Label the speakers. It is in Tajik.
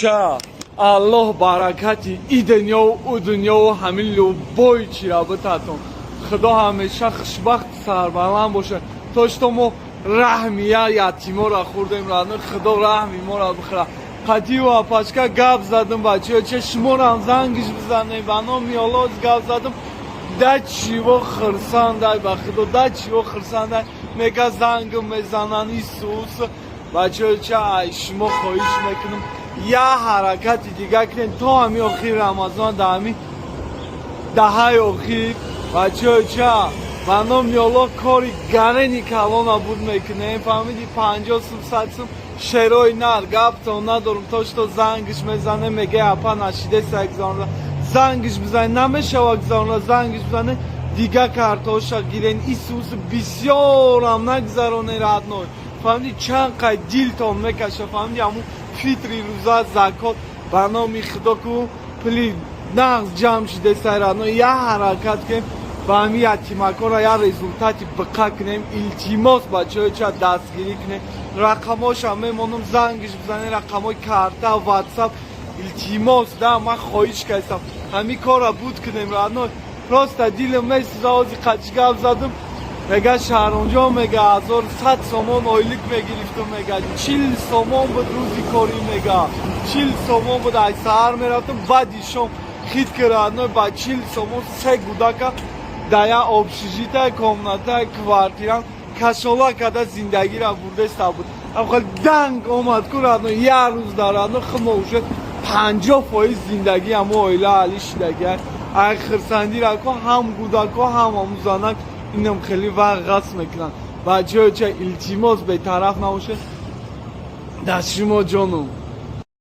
Speaker 1: Ча, Аллоҳ баракати и дунёву ӯ дунёву ҳамин любой чира битатон. Худо ҳамеша хушбахт, сарбаланд бошад. То что мо раҳми я ятиморо хӯрдем, родной, Худо раҳми моро бихӯра. Қадию апачка гап задам, бачаё, че шуморам зангиш бизанем, ба номи Аллоҳ гап задам. Да чиво хирсандай, ба Худо, да чиво хирсандай. Мега, зангм мезанан, исус. Бачаё, ча, ай шумо хоҳиш мекунам, я ҳаракати дига кунем то ҳами охири Рамазон, да ҳами даҳаи охир. Бачаё, ча, ба номи Аллоҳ, кори гарени калона буд мекунем, фаҳмиди? 50 сум, 100 сум шерои нар гаптон надорум. То что зангиш мезане, меге: «Апа, нашидеса гузаронда». Зангиш бизане, намешава гузаронда, зангиш бизане, дига картоша гирен. Исус бисёрам нагузароне, родной, фаҳмиди? Чанд қай дилтон мекаша, фаҳмиди? Ҳамун фитри рӯза, закот, ба номи Худо ку пули нағз ҷамъ шидеса, родной, я ҳаракат кунем, ба ҳами ятимакора я результати биқа кунем. Илтимос, бачаҳо, ча, дастгирӣ кунем. Рақамошам мемонам, зангиш бизане, рақамҳои карта, Ватсап. Илтимос да, ман хоҳиш кардам, ҳамин кора буд кунем, родной. Просто дилам месӯза. Ози қачи гап задам, мега: «Шаҳронҷон, мега, 1100 сомон ойлик мегирифтам, мега, 40 сомон буд рӯзи корӣ, мега, 40 сомон буд. Ай саҳар мерафтам, баъди шом хит ки, родной, ба 40 сомон се гудака да я общежития, комната, квартира кашола карда зиндагиро бурдеста буд. Хел данг омад ку, родной, як рӯз дар, родной, хумо уже 50% зиндагӣ ҳамо оила али шидагӣ. Ай хирсандира ку ҳам гудако, ҳам ҳаму занак инам хеле вақт ғасб мекунанд. Бачаё, ча, илтимос, бетараф набошед. Даст шумо, ҷоном.